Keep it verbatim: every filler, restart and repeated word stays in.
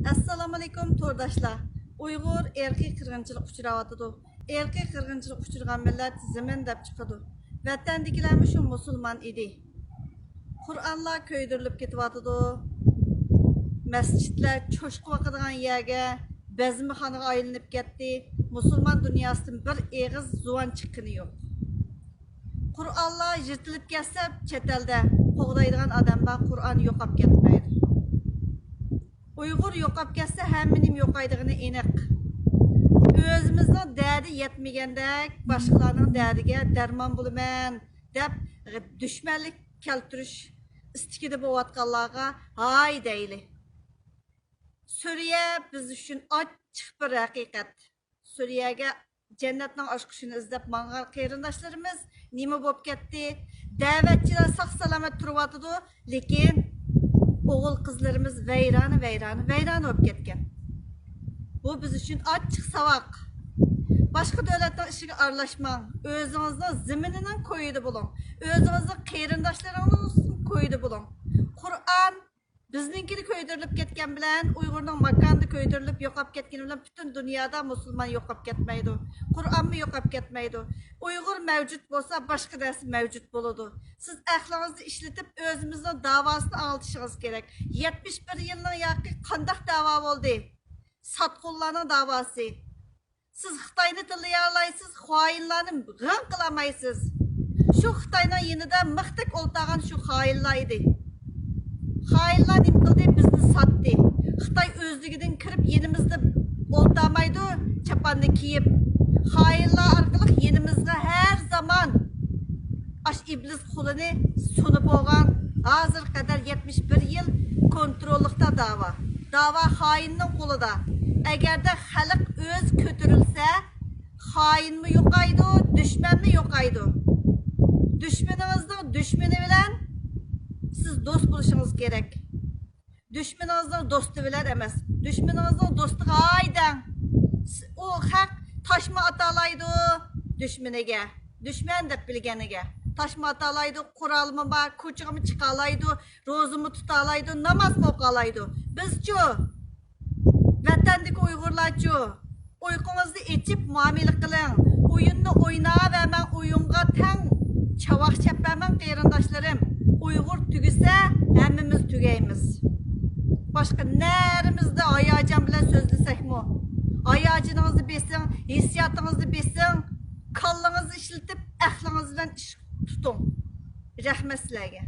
ئەسسالامۇئەلەيكۇم تورداشلار. ئۇيغۇر ئىرقىي قىرغىنچىلىققا ئۇچراۋاتىدۇ. ئىرقىي قىرغىنچىلىققا ئۇچرىغان مىللەت زېمىن دەپ چىقىدۇ. ۋەتەندىكىلەرمۇ شۇ مۇسۇلمان ئىدى. قۇرئانلار كۆيدۈرۈلۈپ كېتىۋاتىدۇ. مەسچىتلەر چوشقا باقىدىغان يەرگە، بەزمىخانىغا ئايلىنىپ كەتتى. مۇسۇلمان دۇنياسىدىن بىر ئېغىز زۇۋان چىققىنى يوق. قۇرئانلار يىرتىلىپ كەتسە، چەت ئەلدە قوغدايدىغان ئادەم بار، قۇرئان يوقاپ كەتمەيدۇ. ئۇيغۇر يوقاپ كەتسە، ھەممە نېمە يوقايدىغىنى ئېنىق. ئۆزىمىزنىڭ دەردى يەتمىگەندەك، باشقىلارنىڭ دەردىگە دەرمان بولىمەن دەپ، دۈشمەنلىك كەلتۈرۈش ئىستىكىدە بولۇۋاتقانلارغا ھاي دەيلى. سۈرىيە بىز ئۈچۈن ئاچچىق بىر ھەقىقەت. سۈرىيەگە جەننەتنىڭ ئاچقۇچىنى ئىزدەپ ماڭغان قېرىنداشلىرىمىز نېمە بولۇپ كەتتى؟ دەۋەتچىلەر ساق-سالامەت تۇرۇۋاتىدۇ، لېكىن ئوغۇل-قىزلىرىمىز ۋەيرانە، ۋەيرانە، ۋەيرانە بولۇپ كەتكەن. بۇ بىز ئۈچۈن ئاچچىق ساۋاق. باشقا دۆلەتنىڭ ئىشىگە ئارىلاشماڭ. ئۆزىڭىزنىڭ زېمىنىنىڭ كويىدا بولۇڭ. ئۆزىڭىزنىڭ قېرىنداشلىرىڭىزنىڭ كويىدا بولۇڭ. قۇرئان بىزنىڭكىدە كۆيدۈرۈلۈپ كەتكەن بىلەن، ئۇيغۇرنىڭ ماكاندا كۆيدۈرۈلۈپ يوقاپ كەتكىنى بىلەن پۈتۈن دۇنيادا مۇسۇلمان يوقاپ كەتمەيدۇ. قۇرئانمۇ يوقاپ كەتمەيدۇ. ئۇيغۇر مەۋجۇت بولسا، باشقا نەرسە مەۋجۇت بولىدۇ. سىز ئەقلىڭىزنى ئىشلىتىپ، ئۆزىمىزنىڭ داۋاسىنى ئاڭلىتىشىڭىز كېرەك. يەتمىش بىر يىلنىڭ ياقى قانداق داۋا بولدى؟ ساتقۇنلارنىڭ داۋاسى. سىز خىتاينى تىللىيالايسىز، خائىنلارنى غىڭ قىلالمايسىز. شۇ خىتاينىڭ يېنىدا مىختەك ئولتۇرغان شۇ خائىنلار ئىدى. خائىنلار نېمە قىلدى؟ بىزنى ساتتى. خىتاي ئۆزلۈكىدىن كىرىپ يېنىمىزدا ئولتۇرمايدۇ، چاپاننى كىيىپ. خائىنلار ئارقىلىق يېنىمىزغا ھەر زامان ئاش ئىبلىس قۇلىنى سۇنۇپ بولغان، ھازىرغا قەدەر يەتمىش بىر يىل كونتروللۇقتا داۋا. داۋا خائىننىڭ قولىدا. ئەگەردە خەلق ئۆزى كۆتۈرۈلسە، خائىنمۇ يوقايدۇ، دۈشمەنمۇ يوقايدۇ. دۈشمىنىڭىزنىڭ دۈشمىنى بىلەن سىز دوست بولۇشىڭىز كېرەك. دۈشمىنىڭىزنىڭ دوستى بىلەن ئەمەس، دۈشمىنىڭىزنىڭ دوستىغا ھاي دەڭ. ئۇ خەق تاشمۇ ئاتالايدۇ دۈشمىنىگە، دۈشمەن دەپ بىلگەنگە. تاشمۇ ئاتالايدۇ، قورالىمۇ بار، كوچىغىمۇ چىقالايدۇ، روزىمۇ تۇتالايدۇ، نامازمۇ ئوقۇالايدۇ. بىزچۇ؟ ۋەتەندىكى ئۇيغۇرلارچۇ؟ ئۇيقۇڭىزنى ئېچىپ مۇئامىلە قىلىڭ. ئويۇننى ئويناۋەرمەڭ، ئويۇنغا تەڭ چاۋاك چەپمەڭ قېرىنداشلىرىم. ئۇيغۇر تۈگىسە، ھەممىمىز تۈگەيمىز. باشقا نەرىمىزدە ھاياجان بىلەن سۆزلىسەكمۇ، ھاياجىنىڭىزنى بېسىڭ، ھېسسىياتىڭىزنى بېسىڭ، كاللىڭىزنى ئىشلىتىپ، ئەقلىڭىز بىلەن ئىش تۇتۇڭ. رەھمەت سىلەرگە.